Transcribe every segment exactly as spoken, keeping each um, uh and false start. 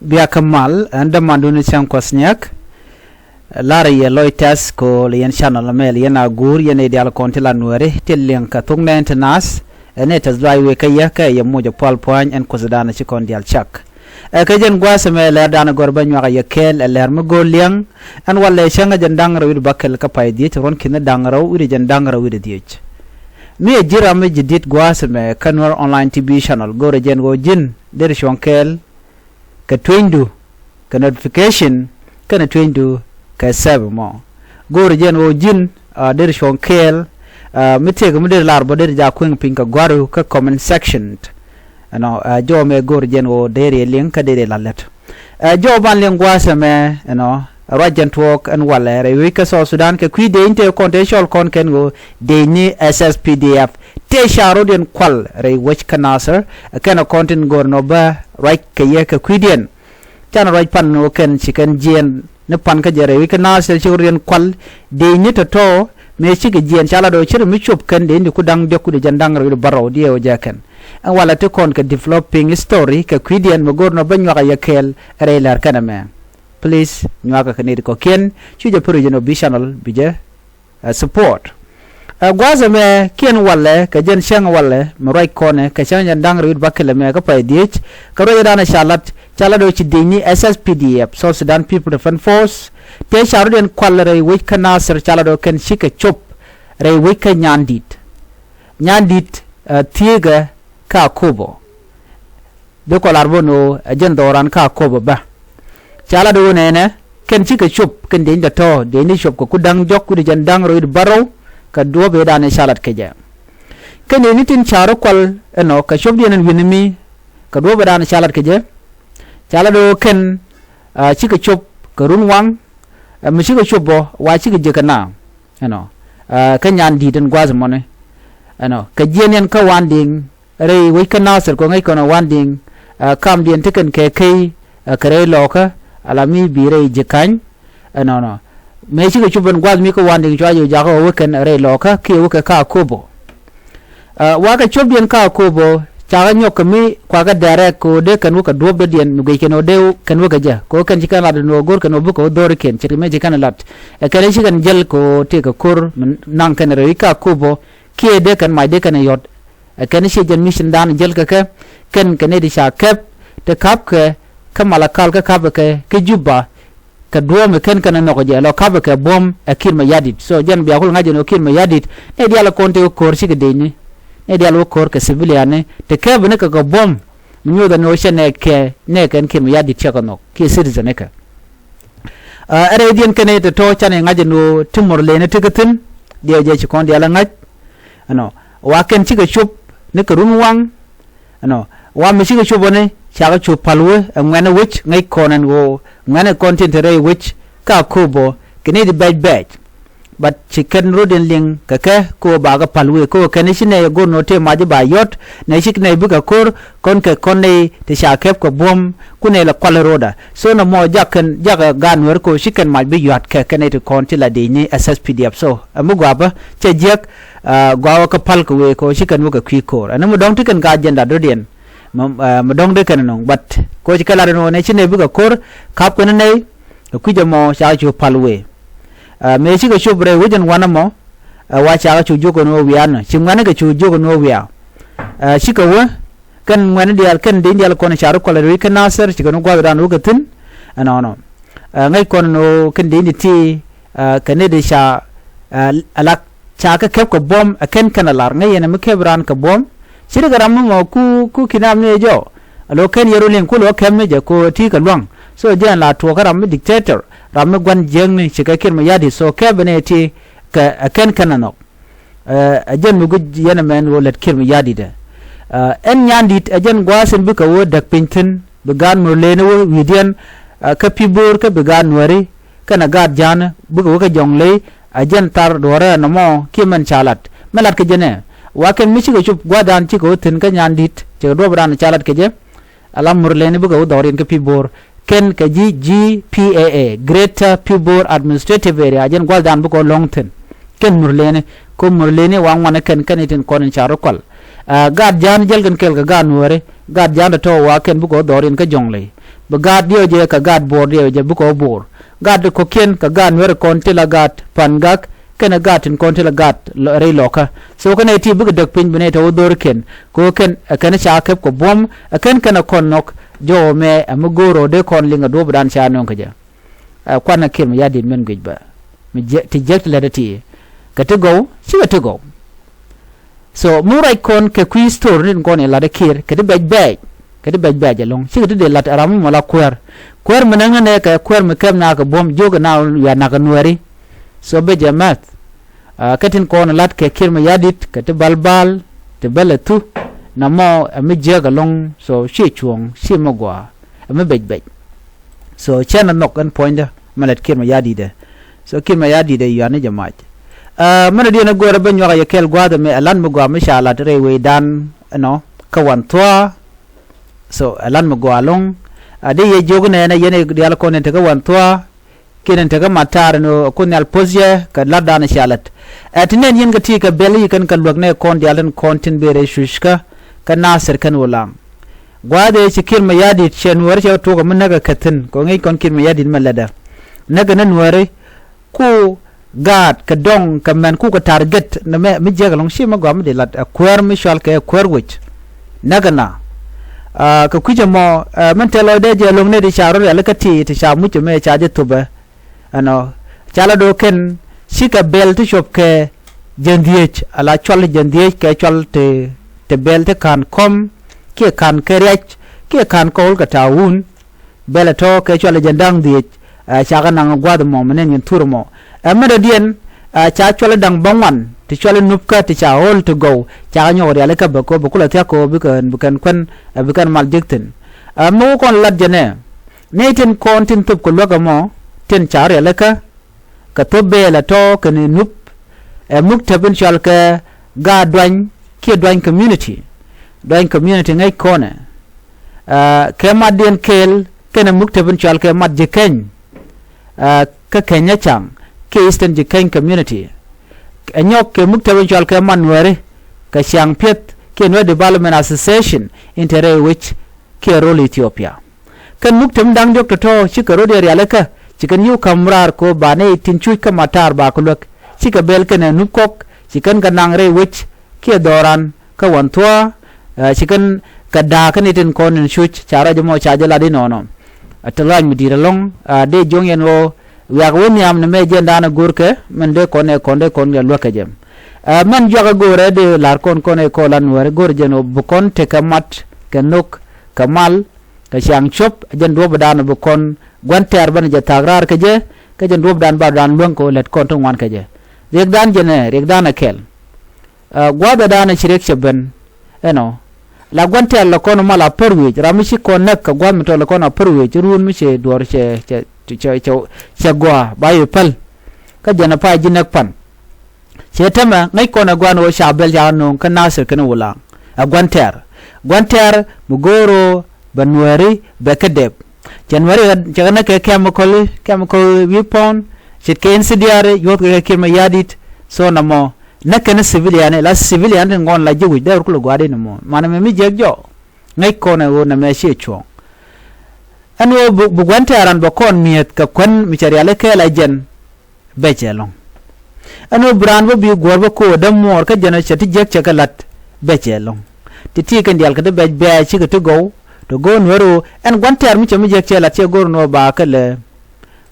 Bia kä mal ɛn dämandun cäŋ kuɔth nyɛk. Larɛ yɛ lɔc tɛth ko̱o̱l yɛn channel mɛl yɛn a guur yɛn i̱ dial kɔn ti la nuɛri ti liŋ kɛ thuk nɛn ti naath. Ɛn i̱ tɛth duay wek kä yɛ kɛ yɛ muc ɛ pual pua̱ny ɛn kuothdan ci kɔn dial cak. Ɛ kɛ jɛn gua̱a̱th ɛmɛ lɛr dan gɔr bä nyuak ɛ yɛ kɛɛl ɛ lɛr mi go̱o̱l liɛŋ. Ɛn walɛ cäŋ ɛ jɛn da̱ŋ rɛw wi̱r bäkɛl kä pay dhiec ruɔ̱n ki̱n da̱ŋ rɛw wi̱r jɛn da̱ŋ rɛw wi̱r dhiec. Mi ɛ ji̱ ram mi ji̱ di̱t gua̱a̱th ɛmɛ kä Nuer Online T V channel go̱o̱r ɛ jɛn ɣöö ji̱n der cuɔ̱ŋ kɛɛl kɛ tuenydu kɛ notification kɛnɛ tuenydu kɛ sɛp mɔ. Go̱o̱r jɛn ɣöö ji̱n a der cuɔ̱ŋ kɛɛl. Mi tëëk mi der lar bä der ja kueŋ piny kɛ gua̱ru kä comment section. Ɛnɔ jɔw mɛ go̱o̱r jɛn ɣöö der yɛ liŋ kä der yɛ la lät. Jɔw ban liŋ gua̱a̱th ɛmɛ ɛnɔ ruac jɛn tuɔɔk ɛn walɛ rɛy wec kä South Sudan kɛ kui̱ dee in tëë kɔn tëë cɔl kɔn kɛn ɣöö dee ni S S P D F. Tëë ca rɔ̱diɛn kual rɛy wec kä Nasir kɛnɛ kɔn tin go̱o̱r nɔ bä ruac kɛ yɛ kɛ kui̱diɛn. Canɛ ruac pan ni wä kɛn ci kɛn jiɛɛn ni pan kä jɛ rɛy wi̱c kä Nasir ci rɔ̱diɛn kual dee ni tɔ̱tɔ̱ mëë cikɛ jiɛɛn ca lat ɣöö ci ri mi cop kɛn dee ni ku da̱ŋ diɔ̱k ku dee jɛn da̱ŋ rɛw wi̱c bärɔw diɛɛw jɛ kɛn. Ɛn walɛ ti kɔn kɛ developing story kɛ kui̱diɛn mi go̱o̱r nɔ bä nyuak a yɛ kɛɛl rɛy lɛr kɛn ɛmɛ. Please nyuakä kɛ nɛy ti kɔ̱kiɛn cu jɛ pär wi̱c ɛn ɔ bi channel bi jɛ ɛ support. Ɛ gua̱a̱th ɛmɛ kiɛn walɛ kɛ jɛn cäŋ walɛ mi ruac kɔnɛ kɛ cäŋ jɛn da̱ŋ rɛw wi̱r bäkɛl ɛmɛ kä pay dhiec. Kɛ ruacdan ɛ ca lat ca lat ɣöö ci dec ni S S P D F, South Sudan People Defense Force. Tëë ca rɔ̱diɛn kual rɛy wec kä Nasir ca lat ɣöö kɛn cikɛ cop rɛy wec kä Nyandit. Nyandit ɛ thieekä kä Akobo. Bi kɔ lar bä ni ɣöö ɛ jɛn dhɔran kä Akobo bä. Ca lat ɣöö nɛnɛ kɛn cikɛ cop kɛn deny dɔ̱tɔ̱ deny ni cop kɛ ku da̱ŋ jɔk wi̱cdɛ jɛn da̱ŋ rɛw wi̱cdɛ bärɔw. Kɛ duɔ̱ɔ̱p ëëdan ɛ ca lat kɛ jɛ kɛn deny ni tin ca rɔ kual ɛnɔ kɛ copdiɛn ɛn wi̱n mi kɛ duɔ̱ɔ̱p ëëdan ɛ ca lat kɛ jɛ. Ca lat ɣöö kɛn cikɛ cop kɛ run waŋ. Ɛ mi cikɛ cop bɔ wa cikɛ jek kɛ na ɛnɔ kä Nyandit ɛn gua̱a̱th mɔni. Ɛnɔ kɛ jiɛn yɛn kä Wandiŋ rɛy wec kä Nasir kɔ ŋäc kɔn ɛ Wandiŋ. Kamdiɛn ti kɛn kɛ key kɛ rɛy lɔkä ala mi bi rɛy ji̱ ka̱ny. Ɛnɔnɔ mëë cikɛ cop ɛn gua̱a̱th mi kä Wandiŋ cua jɛ jakä ɣöö wä kɛn rɛy lɔkä kiɛ wä kɛ kä Akobo. Wakɛ copdiɛn kä Akobo cakɛ nyɔk kɛ mi kuakɛ dɛrɛk kɛ ɣöö dee kɛn wä kɛ duɔ̱ɔ̱p dɔ̱diɛn mi guic kɛn ɣöö dee kɛn wä kɛ jɛ kɛ ɣöö kɛn ci kɛn lat ɛn ɣöö go̱r kɛn ɣöö bikɛ wä dho̱rikiɛn ce̱tkɛ mëë ci kɛn lat. Ɛ kɛn ci kɛn jäl kɛ ɣöö tëëkɛ ko̱r mi naŋ kɛn rɛy kä Akobo kiɛ dee kɛn mac dee kɛn yɔ̱t. Ɛ kɛn ciɛ jɛn mi cindan jäl kɛ kɛ kɛn kɛ nɛy ti ca kɛp ti ka̱pkɛ kä Malakal kä ka̱pkɛ kä Juba. Kɛ duɔ̱ɔ̱m ɛ kɛn kɛn ɛ nhɔk jɛ lɔ ka̱pkɛ buɔ̱m ɛ Kiir Mayardit. So jɛn bia kul ŋa̱c jɛn ɣöö Kiir Mayardit nɛy diaal ɛ kɔn ti wä ko̱r cikɛ dec ni nɛy diaal wä ko̱r kɛ civilian ni ti kɛp ni kɛ kɛ buɔ̱m. Mi nyuɔth ɛn ɣöö cɛ nɛɛkɛ nɛɛkɛ ɛn Kiir Mayardit cɛ kɛ nhɔk kiɛ citizen ni kɛ. Ɛ rɛydiɛn kɛn ɛ tɔ̱tɔ̱ canɛ ŋa̱c ɛn ɣöö ti Murleni ti kä thi̱n. Diɛw jɛ ci kɔn diaal ɛ ŋa̱c. Ɛnɔ wa kɛn cikɛ cop ni kɛ run waŋ. Ɛnɔ wa mi cikɛ cop ɔni cakɛ cop päl wee ɛ ŋuɛ̈nɛ wec ŋäc kɔn ɛn ɣöö ŋuɛ̈nɛ kɔn tin te rɛy wec kä Akobo kɛ ni di bɛc bɛc. But ci kɛn rot in liŋ kɛ kɛ kɛ ɣöö bakɛ päl wee kɛ ɣöö kɛn ci nɛy ɛ go̱r nɔ tëë mac i̱ ba yɔ̱t nɛy ci nɛy bikɛ ko̱r. Kɔn kɛ kɔn nɛy ti ca kɛp kɛ buɔ̱m ku nɛy la kual rotdä. So nɔmɔ jak kɛn jak gaat Nuɛr kɛ ɣöö ci kɛn mac bi yua̱t kɛ kɛn nɛy ti kɔn ti la dec ni S S P D F. So ɛ mi guapä cɛ jiäk. Guawä kä päl kɛ wee kɛ ɣöö ci kɛn wä kɛ kui̱ ko̱r ɛn mi dɔ̱ŋ ti kɛn gaat jɛn lat rot yɛn. Mi dɔ̱ŋ dee kɛn nɔŋ but kɛ ɣöö ci kɛ lat ɛn ɣöö nɛy ci nɛy bikɛ ko̱r ka̱p kɛn nɛy. Kɛ kui̱c ɛmɔ cakɛ cu päl wee. Mëë cikɛ cop rɛy wec ɛn wanɛ mɔ. Wa cakɛ cu jiök ɛn ɣöö wiaa nɔ ci ŋuɛ̈nikɛ cu jiök ɛn ɣöö wiaa. Cikɛ wä kɛn ŋuɛ̈ni diaal kɛn deny diaal kɔn ca rɔ kual rɛy wec kä Nasir cikɛ ni gua̱thdan wä kɛ thi̱n. Ɛnɔnɔ ŋäc kɔn ɛn ɣöö kɛn deny di ti kɛ ni di ca ala ca kɛ kɛp kɛ buɔ̱m ɛ kɛn kɛn a lar ŋäc yɛn ɛ mi kɛp raan kɛ buɔ̱m. Ci ri kɛ ram mi mɔ ku ku kinam ni ɛ jɔw. Alo kɛn yɛ rol in ku lɔ kɛp ni jɛ ko ti kɛ luaŋ. So jɛ ɛn la tuɔɔkä ram mi dictator ram mi gua̱n jiäkni ci kɛ Kiir Mayardit so kɛp ni ɛ ti kɛ ɛ kɛn kɛn a nhɔk. Ɛ jɛn mi guic yɛn ɛmɛn ɣöö lät Kiir Mayardit ɛ ɛn Nyandit ɛ jɛn gua̱a̱th in bikɛ wä däk piny thi̱n bi gaat Murleni wä wi̱i̱diɛn. Kä Pibor kä bi gaat Nuääri kɛnɛ gaat Ja̱a̱ŋ bikɛ wä kä Jɔŋley. Ɛ jɛn thar duɔ̱ɔ̱rä ɛn nɔmɔ kiɛ mɛn ca lat mi lat kɛ jɛn ɛ wa kɛn mi cikɛ cop gua̱a̱thdan cikɛ wä thi̱n kä Nyandit cikɛ duɔ̱ɔ̱pdan ca lat kɛ jɛ. Ala Murleni bikɛ wä dhɔriɛn kä Pibor kɛn kɛ ji̱ G P A A Greater Pibor Administrative Area jɛn gua̱a̱thdan bikɛ wä lɔ̱ŋ thi̱n. Kɛn Murleni ko Murleni wa ŋuanɛ kɛn kɛn itin kɔn in ca rɔ kual. Gaat Ja̱a̱ŋ jäl kɛn kɛɛl kɛ gaat Nuääri gaat Ja̱a̱ŋ tɔ̱tɔ̱ wa kɛn bikɛ wä dhɔriɛn kä Jɔŋley. Bi gaat diɛw jɛ kɛ gaat Bor diɛw jɛ bikɛ wä Bor. Gaat kɔ̱kiɛn kɛ gaat Nuɛri kɔn ti la gaat Pangak kɛnɛ gaat tin kɔn ti la gaat rɛy Lɔkä. So kɛnɛ ti bikɛ däk piny bi nɛy tɛ wä dhorikiɛn kɛ ɣöö kɛn ɛ kɛn ca kɛp kɛ buɔ̱m ɛ kɛn kɛn ɛ kɔn nhɔk. Jɔwä mɛ ɛ mi go̱o̱r ɣöö dee kɔn liŋ ɛ duɔ̱ɔ̱p dan ca nööŋ kɛ jɛ. Ɛ kuanɛ Kiir Mayardit min guic bä mi jiäk ti jiäk ti lät ɛ ti kɛ ti gɔw cikɛ ti gɔw. So mi ruac kɔn kɛ kui̱ story ni kɔn in lat ɛ Kiir kɛ ti bɛc bɛɛc kɛ ti bɛc bɛɛc ɛlɔ̱ŋ cikɛ ti dee lat ɛ ram mi mɔ la kuäär. Kuäär mi näŋ ni nɛ kɛ kuäär mi kɛp na kɛ buɔ̱m jiök ɛ na wiaa nak ɛ Nuɛri. So bɛ jɛ mɛth. Kä tin kɔn lat kɛ Kiir Mayardit kɛ ti bal bal ti bäl ɛ thu. Na mɔ ɛ mi jiäk ɛlɔ̱ŋ so ci cuɔ̱ɔ̱ŋ ci mi gɔaa ɛ mi bɛc bɛc. So cɛn ɛ nhɔk ɛn puɔ̱nydä mɛ lät Kiir Mayardit ɛ. So Kiir Mayardit ɛ yuani jɛ mac. Mɛn ɛ diɛn ɛ go̱o̱rɛ bä nyuak ɛ yɛ kɛl gua̱a̱th ɛmɛ ɛ lat mi gɔaa mi ca lat rɛy wecdan ɛnɔ kä wan thua̱a̱. So ɛ lat mi gɔaa ɛlɔ̱ŋ. Ɛ dee yɛ jiök nɛɛnɛ yɛn ɛ diaal kɔn in tekä wan thua̱a̱. Kiɛn in tekä mat ta̱a̱r ɛn ɣöö ɛ Kuoth Nhial poth yɛ kɛ latdan ɛ cia lät. Ɛ ti nɛn yɛn kɛ ti kɛ bɛl i̱ kɛn kɛ luäk nɛ kɔn diaal tin kɔn tin bëë rɛy cuc kä kä Nathir kɛn Ulaŋ. Gua̱a̱th ëë ci Kiir Mayardit cɛ Nuääri cɛ tuɔɔk ɛ mi näk ɛ kɛ thi̱n kɛ ŋi̱i̱c kɔn Kiir Mayardit mɛ lätdɛ. Näk ɛ ni Nuääri ku gaat kɛ dɔŋ kɛ mɛn ku kɛ target nɛ mɛ mi jiäk ɛlɔ̱ŋ ci mɛ gɔaa mi dee lat ɛ kuäär mi cual kɛ kuäär wec. Näk ɛ na kɛ kui̱c ɛmɔ mɛn tɛl lɔcdɛ jɛ lo̱ŋ nɛ ti ca rɔ rialikä ti ti ca muc ɛmɛ ca jɛ thopɛ. Ɛnɔ ca la do̱o̱k kɛn cikɛ bɛl ti cuɔp kɛ jɛn dhieec ala cual jɛn dhieec kɛ cual ti ti bɛl ti ka̱n kɔm kiɛ ka̱n kɛ riac kiɛ ka̱n kɔwl kɛ ta̱a̱ wun. Bɛl ɛ tɔ̱ kɛ cual jɛn da̱ŋ dhieec. Ɛ cakɛ naŋ gua̱th mɔ mi nɛn yɛn thur mɔ ɛ mɛn dɔ̱diɛn. Ɛ ca cual da̱ŋ bä ŋuan ti cual nupkä ti ca ɣöl ti gɔw cakɛ nyɔk rialikä bä kɛ bä kulɛ thia̱k kɛ bikɛn bikɛn kuɛn ɛ bikɛn mal jek thi̱n. Ɛ mi wä kɔn lat jɛnɛ. Nɛy tin kɔn tin thop kɛ luäk ɛmɔ tin ca rialikä kɛ thop bɛɛl ɛ tɔ̱ kɛnɛ nup. Ɛ muk tɛp in cɔal kɛ gaat duany kiɛ duany community. Duany community ŋäc kɔnɛ kɛ matdiɛn kɛɛl kɛnɛ muk tɛp in cɔal kɛ mat ji̱ keny. Kä keny ɛ caŋ kiɛ Eastern ji̱ keny community. Ɛ nyɔk kɛ muk tɛp in cɔal kɛ mat Nuääri kɛ ciaŋ piɛth kiɛ Nuer Development Association in te rɛy wec kiɛ rol Ethiopia. Kɛn muk tɛm da̱ŋ diɔ̱k tɔ̱tɔ̱ cikɛ rot yɛ rialikä ci kɛn yiw ka̱m raar kɛ ɣöö ba nɛy tin cuc kä matar ba kɛ luäk. Cikɛ bɛl kɛnɛ nup kɔk ci kɛn kɛ naŋ rɛy wec kiɛ dhɔran kä wan thua̱a̱. Ci kɛn kɛ da̱a̱k kä nɛy tin kɔn in cuc ca ruac ɛmɔ ca jɛ lat inɔnɔ. Ɛ te ruac mi di̱i̱t ɛlɔ̱ŋ dee jo̱ŋ yɛn ɣöö wiak wä nhiam ni mɛ jɛn da̱a̱n ɛ go̱rkɛ mɛn dee kɔn ɛ kɔn dee kɔn kɛ luäk kɛ jɛ. Mɛn juak ɛ go̱rɛ dee la̱r kɔn kɔn ɛ kɔn la Nuääri go̱rɛ jɛn ɣöö bi kɔn tekɛ mat kɛ nhök kɛ mal kɛ ciaŋ cuɔ̱p ɛ jɛn duɔ̱ɔ̱pdan bi kɔn gua̱n tɛ̈r bänɛ jɛ tha̱a̱k raar kɛ jɛ. Kä jɛn duɔ̱ɔ̱pdan ba dan luäŋ kɛ ɣöö lät kɔn ti ŋuan kɛ jɛ. Riɛkdan jɛn ɛ riɛkdan ɛ kɛl. Gua̱a̱thɛ dan ɛ ci riɛk cɛ ben ɛnɔ. La gua̱n tɛ̈r lɛ kɔn mal a pär wec ram mi ci kɔn näk kɛ gua̱a̱th mi tɔl lɛ kɔn a pär wec ci ruun mi cɛ duɔ̱ɔ̱r cɛ cɛ cɛ cɛ cɛ gɔaa ba yɛ päl. Kä jɛn ɛ pay ji̱ näk pan. Cɛ tämɛ ŋäc kɔn ɛ gua̱n ɣöö ca bɛl ca nööŋ kä Nathir kɛn Wulaŋ. Ɛ gua̱n tɛ̈r gua̱n tɛ̈r mi go̱o̱r ɣöö bɛ Nuääri bɛ kä dep. Cɛ Nuääri cɛ kɛ näk kɛ chemical chemical weapon ce̱tkɛ incendiary yuɔ̱thkɛ kɛ Kiir Mayardit. So nɔmɔ näk kɛn civilian la civilian tin ŋuɔn la ji̱ wi̱c dee rut kulɛ gua̱a̱r in mɔ manɛ mɛ mi jiäk jɔk. Ŋäc kɔn ɛ ɣöö nɛmɛ ciɛ cuɔ̱ɔ̱ŋ. Ɛn ɣöö bi gua̱n tɛ̈ran bɛ kɔn mi̱eth kɛ kuän mi cɛ rialikä kɛɛl ɛ jɛn. Bɛc ɛlɔ̱ŋ. Ɛn ɣöö bi raan bä bi guɔ̱ɔ̱r bä ko̱o̱k ɛ dämuɔɔr kä jɛn ɛ cɛ ti jiäk cɛ kɛ la̱t. Bɛc ɛlɔ̱ŋ. Ti ti kɛn diaal kɛ ti bɛc bɛɛc cikɛ ti gɔw. Ti go̱o̱r Nuäär ɣöö ɛn gua̱n tɛ̈r mi cɛ mi jiäk cɛ la̱t cɛ go̱o̱r ɛn ɣöö ba kɛ lɛ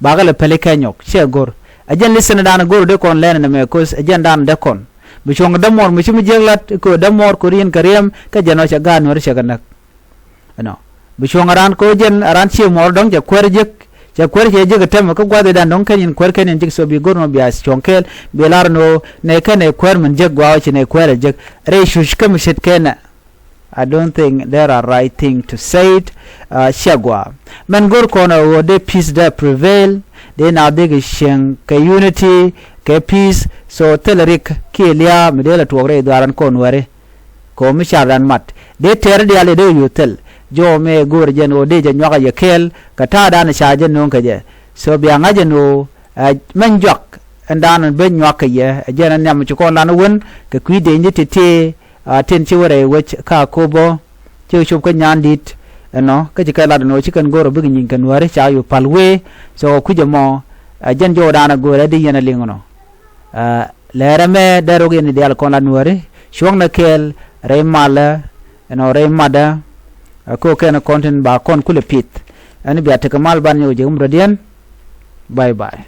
ba kɛ lɛ päli kɛ nyɔk cɛ go̱r. Ɛ jɛn li̱thɛnɛ dan go̱r dee kɔn lɛn ɛn ɛmɛ ko̱th ɛ jɛn dan dee kɔn. Bi cuɔ̱ŋ dämuɔr mi ci mi jiäk la̱t kɛ dämuɔr ko̱r yɛn kɛ riɛm kɛ jɛn ɔ cɛ gaat Nuäär cɛ kɛ näk. Ɛnɔ bi cuɔ̱ŋ ɛ raan ko̱ jɛn ɛ raan cië muɔɔr dɔ̱ŋ cɛ kuäär jiäk. Cɛ kuäär cɛ jiäk ɛ tämɛ kä gua̱th ɛ dan dɔ̱ŋ kɛn yɛn kuäär kɛn yɛn jiäk so bi go̱r mɔ bia cuɔ̱ŋ kɛɛl. Bi lar ɛn ɣöö nɛ kɛn ɛ kuäär min jiäk gua̱a̱ ɔ ci nɛ kuäär ɛ jiäk. Rɛy cuc kä mi ce̱tkɛ nɛ. I don't think there are right thing to say it. Ciɛ gua̱a̱ mɛn go̱r kɔn ɛ ɣöö dee peace dee prevail. Dee na dhik cieŋ kɛ unity kɛ peace. So thilɛ rik kiɛ lia̱a̱ mi dee lɛ tuɔɔk rɛy dhuaaran kɔn wääri. Kɛ ɣöö mi car dan mat dee tɛɛr diaal dee dee yo̱o̱ thil. Jɔw mëë go̱r jɛn ɣöö dee jɛ nyuak a yɛ kɛɛl kɛ ta̱a̱dan ca jɛ nööŋ kɛ jɛ. So bia ŋa̱c ɛn ɣöö ɛ mɛn juak ɛn dan ben nyuak kɛ yɛ ɛ jɛn ɛ nhiam ci kɔn lan wän kɛ kui̱ dee nyi ti tëë. A tin ci wä rɛy wec ka Akobo. Ci cop kä nyan dit. Ɛnɔ kä ci kɛ lat ɛnɔ ci kɛn go̱r ɔ bikɛ nyieny kɛ Nuääri ca yo̱ pal wee. So kui̱c ɛmɔ ɛ jɛn jɔwdan ɛ go̱r ɛ di yɛn ɛ liŋ ɛnɔ. Lɛɛrɛ mɛ dee rok yɛn i̱ diaal kɔn la Nuääri cuɔ̱ŋnɛ kɛɛl rɛy malä ɛnɔ rɛy matdä. Ɛ ko̱ kɛn kɔn tin ba kɔn kulɛ pith ɛn bia tekɛ mal ban nyɛ wä jek murɛ diɛn. Bye bye.